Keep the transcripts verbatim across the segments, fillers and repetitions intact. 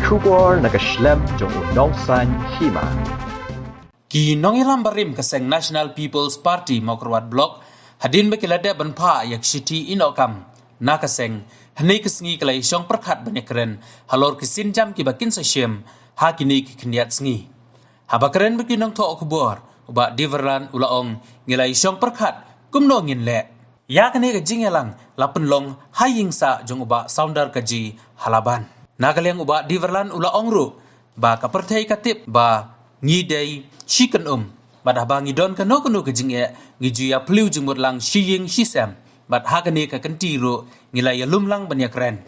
Khubor na ka shlem jong u Nongsaiñ Hima. Ki nongïalam barim ka seng National People's Party Mawkyrwat Block hadien ba ki la dep ban phah ïa ka shithi ïehnoh kam na ka seng, hynne ka sngi ki la ïashong pyrkhat ban ïakren halor ki sienjam kiba kin sa shim ha kine ki khyndiat sngi. Haba kren bad ki nongthoh khubor, u Bah Diverland u la ong, ngi la ïashong pyrkhat kumno ngin leh. Ïa kane ka jingïalang la pynlong ha ïing sah jong u Bah Sounder Kaji ha Laban. Na ka liang u Bah Diverland u la ong ruh ba ka pyrthei ka tip ba ngi dei shi kynum, bad haba ngi don kano kano ka jingeh ngi ju ïa plie jingmut lang shi ïing shi sem, bad ha kane ka kynti ruh ngi la ïalum lang ban ïakren.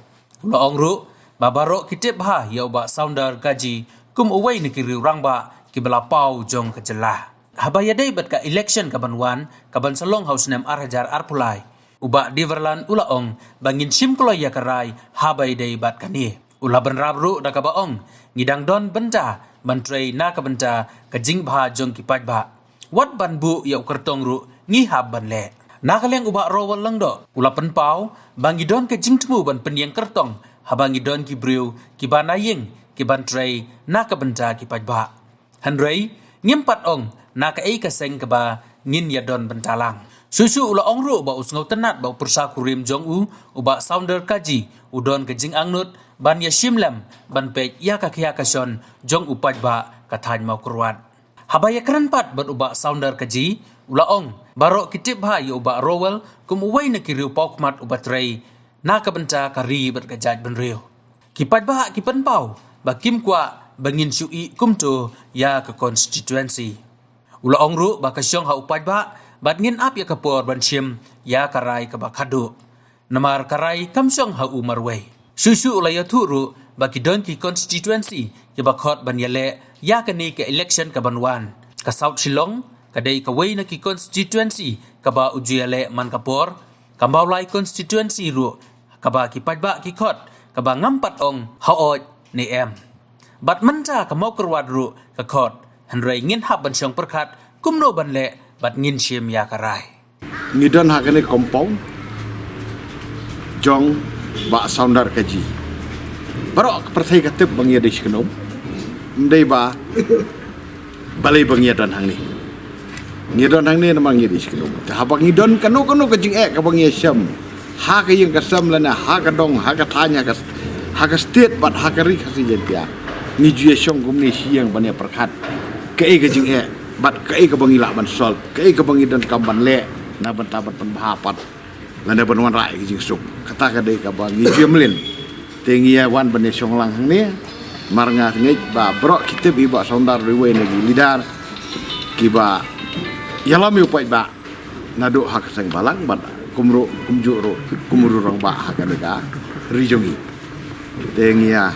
U la ong ruh ba baroh ki tip bha ïa u Bah Sounder Kaji kum uwei na ki riew rangbah kiba la paw jong ka jylla. Haba ïadei bad ka election kaban wan, kaban sa long ha u snem ar hajar arphew lai, u Bah Diverland u la ong ba ngin shim kloi ïa ka rai haba ïadei bad kane. U la bynrap ruh da kaba ong, ngi dang don bynta ban trei na ka bynta ka jingbha jong ki paidbah. Wat ban buh ïa u kyrtong ruh ngi hap ban leh. Na ka liang u Bah Rowell Lyngdoh u la pynpaw ba ngi don ka jingthmu ban pynïeng kyrtong haba ngi don ki briew kiba na ïing kiban trei na ka bynta ki paidbah. Hynrei ngim pat ong na kaei ka seng kaba ngin ïa don bynta lang. Shuh shuh u la ong ruh ba u sngewtynnat ba u pyrsa kurim jong u, u Bah Sounder Kaji, u don ka jingangnud ban ïa shim lem ban peit ïa ka khia ka shon jong u paidbah ka thaiñ Mawkyrwat. Haba ïakren pat bad u Bah Sounder Kaji, u la ong, baroh ki tip bha ïa u Bah Rowell kum uwei na ki riew paw khmat uba trei na ka bynta ka ri bad ka jaitbynriew. Ki paidbah ki pynpaw ba kim kwah ba ngin shu ïeh kumto ïa ka constituency. U la ong ruh ba ka shong ha u paidbah bad ngin ap ïa ka por ban shim ïa ka rai kaba khadduh. Namar ka rai kam shong ha u marwei. Shuh shuh u la ïathuh ruh ba ki don ki constituency kiba khot ban ïaleh ïa kane ka election kaban wan. Ka South Shillong ka dei kawei na ki constituency kaba u ju ïaleh man ka por. Ka Mawlai constituency ruh kaba ki paidbah ki khot kaba ngam pat ong hooid ne em. Bad mynta ka Mawkyrwat ruh ka khot, hynrei ngin hap ban shong pyrkhat kumno ban leh bad ngin shim ïa ka rai. Ngi don ha kane compound jong Bah Sounder Kaji. Baroh ka pyrthei ka tip ba ngi ïa dei shi kynum. Ym dei ba balei ba ngi ïa don hangne. Ngi don hangne namar ngi ïa dei shi kynum. Te haba ngi don kano kano ka jingeh kaba ngi ïa shem ha ka ïing ka sem lane ha ka dong, ha ka thaiñ, ha ka, ha ka state bad ha ka ri Khasi Jaiñtia, ngi ju ïa shong kumne shi ïing ban ïa pyrkhat kaei ka jingeh bad kaei kaba ngi lah ban solve, kaei kaba ngi donkam ban leh na bynta ban pynbha pat lane ban wanrah ïa ka jingsuk. Kata ka dei kaba ngi ju ïa mlien. Te ngi ïa wan ban ïa shong lang hangne. Namar nga ngeit ba baroh ki tip i Bah Sounder dei uwei na ki leader kiba ïalam ïa u paidbah naduh ha ka seng balang bad kumjuh, kumjuh ruh kum u rangbah ha kane ka ri jong ngi. Te ngi ïa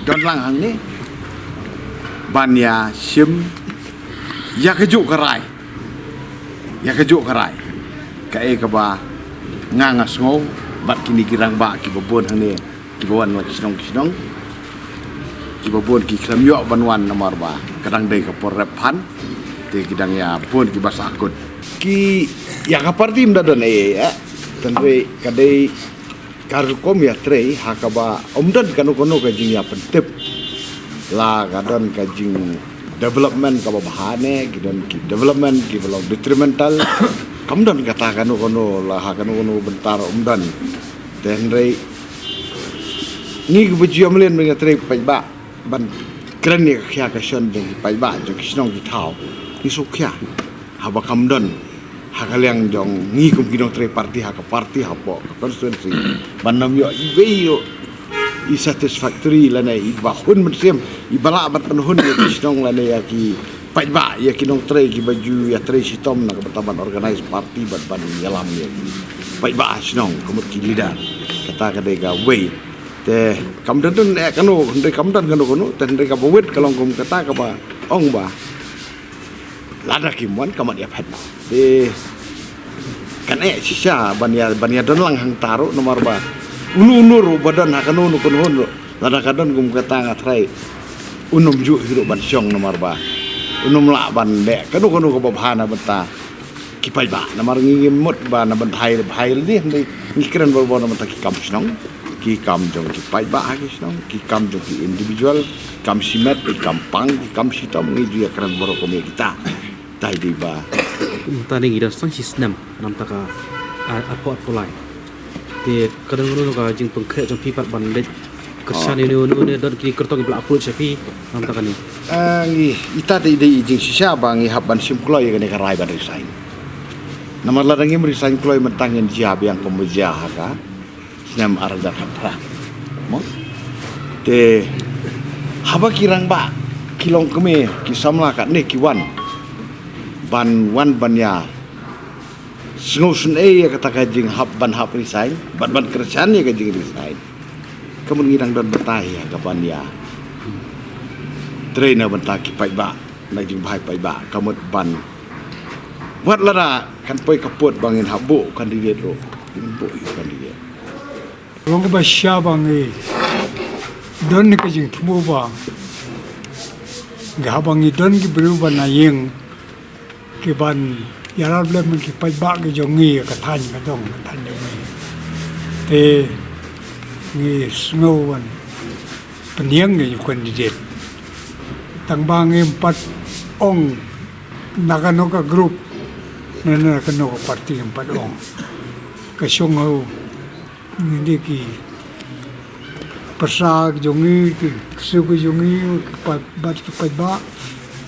don lang hangne ban ïa shim ïa kajuh ka rai. Ïa kajuh ka rai. Kaei kaba nga nga sngew bad kine ki rangbah kiba bun hangne, kiba wan na ki shnong ki shnong, kiba bun ki khlem ïoh ban wan namar ba ka dang dei ka por rep phan. Te ki dang ïa bun kiba sahkut. Ki ïa ka party ym da don ei ei eh. Tang dei ka dei ka rukom ïatrei ha kaba ym don kano kano ka jingïapyntip. La ka don ka jingdevelopment kaba bha ne ki don ki development kiba long detrimental. Kam don kata kano kano la ha kano kano bynta ym don. Te hynrei ngi kiba ju ïa mlien ban ïatrei paidbah ban kren ïa ka khia ka shon jong ki paidbah jong ki shnong ki thaw, ngi shu khia. Haba kam don ha ka liang jong ngi kum ki nongtrei party ha ka party hapoh ka constituency ban ym ïoh iwei ïoh i satisfactory lane iba hun mynsiem, iba lah ban pynhun ïa ki shnong lane ïa ki paidbah, ïa ki nongtrei kiba ju ïatrei shitom na ka bynta ban organize party bad ban ïalam ïa ki paidbah shnong ka mut ki leader. Kata ka dei kawei. Te kam don don eh kano, hynrei kam don kano kano, te hynrei kaba wit ka long kum kata kaba ong ba lada kim wan ka mat ïa phet. Te kan eh shisha ban ïa, ban ïa don lang hangta ruh namar ba uno uno ruh ba don ha kano kano kano ruh, lada ka don kum kata nga tharai un ym ju hi ruh ban shong namar ba un ym lah ban leh kano kano kaba bha na bynta ki paidbah. Namar ngi ngim mut ba na bynta hai hai lei, ngi kren bor bor na bynta ki kam shnong, Ki kam jong ki paidbah ha ki shnong, ki kam jong ki individual, ki kam shimet, ki kam pang, ki kam shitom, ngi ju ïakren baroh kawei kita. Dei ba. Mynta ngi dang sdang shi snem namar ka, ah, arphew arphew lai. Te ka don kano kano ka jingpynkhreh jong phi pat ban leit kyrshan ïa une une, don kine ki kyrtong kiba la approach ïa phi namar kane? Ah, ngi, ita te dei i jingshisha ba ngi hap ban shim kloi ïa kane ka rai ban resign. Namar lada ngim resign kloi mynta ngin jia biang kumba jia ha ka snem ar hajar khatphra. Mo? Te haba ki rangbah ki longkmie ki samla katne ki wan ban, wan ban ïa sngewsynei ïa kata ka jinghap ban hap resign, ban, ban kyrshan ïa ka jingresign. Ka mut ngi dang don batai ïa ka ban ïa trei na bynta ki paidbah, na jingbha paidbah, ka mut ban, wat lada kan poi ka pud ba ngin hap buh candidate ruh, ngin buh ïa u candidate. Long kaba shisha ba ngi don ka jingthmu ba ngi, haba ngi don ki briew ba na ïing ki ban ïarap lem ki paidbah ki jong ngi, ka thaiñ ka dong ka thaiñ jong ngi. Te ngi sngew ban pynïeng ïa u candidate. Tang ba ngim pat ong na kano ka group, na, na kano ka party, ngim pat ong. Ka shong ha u, ngi dei ki pyrsa ki jong ngi, ki ksew ki jong ngi, ki pat, bad ki paidbah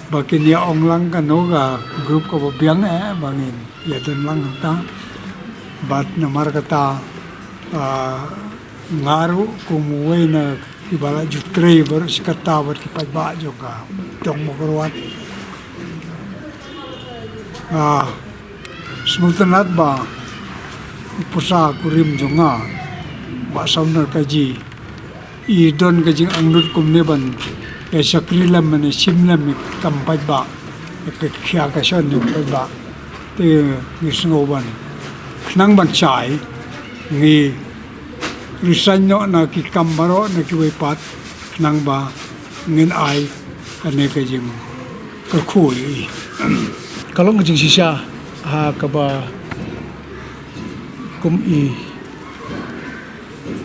ba kin ïa ong lang kano ka group kaba biang, eh, ba ngin ïa don lang hangta. Bad namar kata, ah, nga ruh kum uwei na kiba la ju trei baroh shi katta bad ki paidbah jong ka dong Mawkyrwat. Ah, sngewtynnat ba u pyrsa kurim jong nga, Bah Saunders Kaji, i don ka jingangnud kumne ban ïa shakri lem, ban ïa shim lem ïa ka kam paidbah, ïa ka khia ka shon jong paidbah. Te ngi sngew ban, khnang ban shai, ngi resign noh na ki kam baroh na kiwei pat, khnang ba ngin ai kane ka jingkyrkhu ïa i. Ka long ka jingshisha ha kaba kum i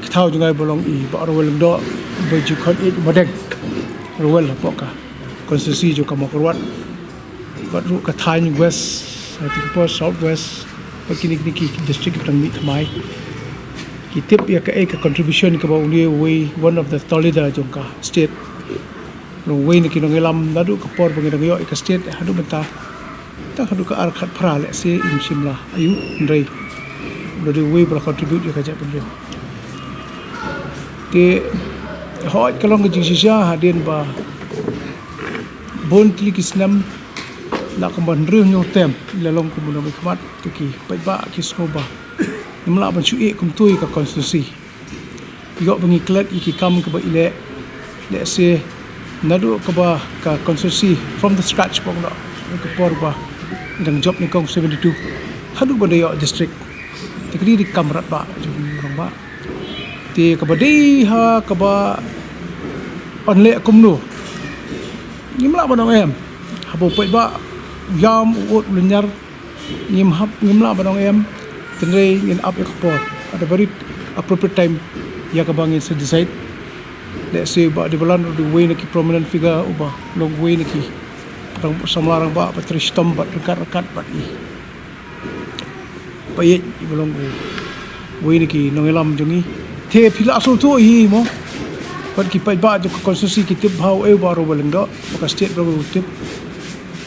kthaw jong nga ba long i Bah Rowell Lyngdoh, ba ju khot ïa i Bah Deng Rowell hapoh ka constituency jong ka Mawkyrwat. Bad ruh ka thaiñ West, ha kata ka por South West, bad kine, kine ki district kiba dang mih thymmai. Ki tip ïa kaei ka contribution kaba une uwei, one of the top leader jong ka state, uwei na ki nongïalam naduh ka por ba ngi dang ïoh ïa ka state haduh mynta. Tang haduh ka ar khatphra lehse im shym la ïoh, hynrei u la dei uwei ba la contribute ïa ka jaitbynriew. Te hooid ka long ka jingshisha hadien ba bun tylli ki snem, la kumba hynriew hynñiew term i la long kum u nongmihkhmat, te ki paidbah ki sngew ba ngim lah ban shu ïeh kumto ïa ka constituency. Ïoh ba ngi klet ïa ki kam kaba i leh, lehse naduh kaba ka constituency from the scratch, ba ong noh, na ka por ba i dang jop nyngkong seventy-two haduh ban da ïoh district. Te ka dei, dei kam radbah jong u rangbah. Te kaba dei ha kaba yn leh kumno, ngim lah ban ong em. Haba u paidbah u ïam, u ud, u lynñiar, ngim hap, ngim lah ban ong em. Hynrei ngin ap ïa ka por at a very appropriate time ïa kaba ngin sa decide. Lehse Bah Debalan u dei uwei na ki prominent figure uba long uwei na ki rang, samla rangbah ba trei shitom bad ryngkat ryngkat bad i Bah Ïeit, iba long uwei na ki nongïalam jong ngi. Te phi la sngewthuh hi mo, bad ki paidbah jong ka constituency ki tip bha uei u Bah Rowell Lyngdoh, ba ka state baroh u tip.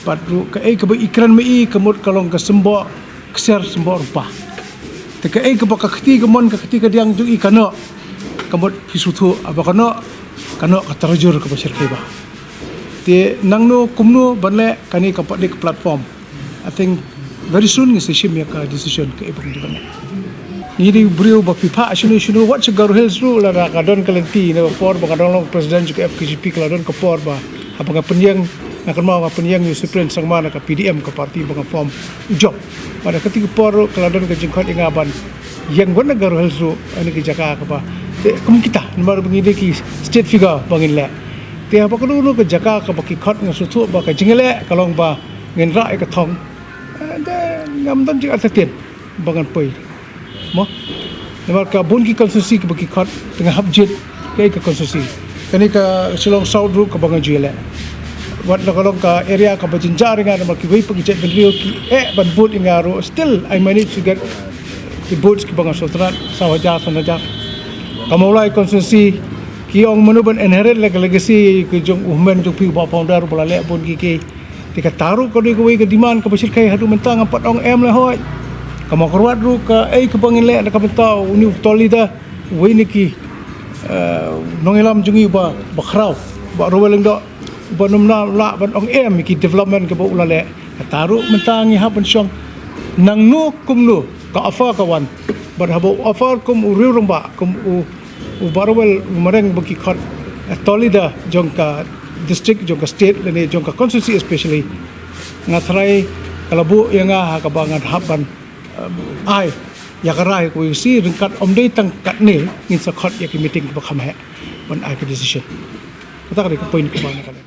Bad ruh kaei kaba i kren ma i ka mut ka long ka symboh ksiar symboh rympa. Te kaei kaba ka kti kamon, ka kti kadiang jong i ka noh, ka mut phi sngewthuh, haba ka noh, ka noh ka tarajur kaba shyrkhei bha. Te nangno kumno ban leh, kane ka pat dei ka platform. I think very soon ngin sa shim ïa ka decision kaei ba ngin dei ban leh. Ngi dei u briew ba phi phah shano shano, wat sha Garo Hills ruh, lada ka don ka lynti, na ka por ba nga dang long president jong ka F K J P ka la don ka por ba haba nga pynïeng, nga kynmaw nga pynïeng ïa u Cyprian Sangma na ka P D M, ka party ba nga form, u jop. Bad ha kata ka por ruh ka la don ka jingkhot ïa nga ban ïeng wat na Garo Hills ruh, ha kane ka jaka kaba, te kum kita, namar ba ngi dei ki state figure ba ngin leh. Te haba kano kano ka jaka kaba ki khot, nga sngewthuh ba ka jingleh ka long ba ngin rah ïa ka thong. Eh, te ngam don jingartatien ba ngan poi, mo. Namar ka bun ki constituency kaba ki khot te nga hap jied kaei ka constituency. Kane ka Shillong South ruh kaba nga ju ïaleh, wat la ka long ka area kaba jynjar ïa nga namar kiwei pat ki jaitbynriew ki eh ban vote ïa nga ruh, still I manage to get ki votes kiba nga sngewtynnat, saw hajar, san hajar. Ka Mawlai constituency, ki ong mano ban inherit la ka legacy ka jong u hynmen jong phi uba founder uba la leh bun kiei kiei. Te kata ruh ka dei kawei ka demand kaba shyrkhei, haduh mynta ngam pat ong em lehoi. Ka Mawkyrwat ruh kaei kaba ngin leh na ka bynta une u Toll Leader, uwei na ki, eh, nongïalam jong ngi uba, uba khraw, Bah Rowell Lyngdoh, uba nym lah ban ong em ïa ki development kaba u la leh. Kata ruh mynta ngi hap ban shong, nangno kumno ka offer ka wan. Bad haba u offer kum u riew rangbah, kum u, u Bah Rowell, u mareng ba ki khot, eh, Toll Leader jong ka district, jong ka state lane jong ka constituency especially, nga tharai ka la buh ïa nga ha kaba ngan hap ban, um, ai ïa ka rai kawei ka sngi, ryngkat ym dei tang katne, ngin sa khot ïa ki meeting kiba kham heh ban ai ka decision. Kata ka dei ka point kaba nga ka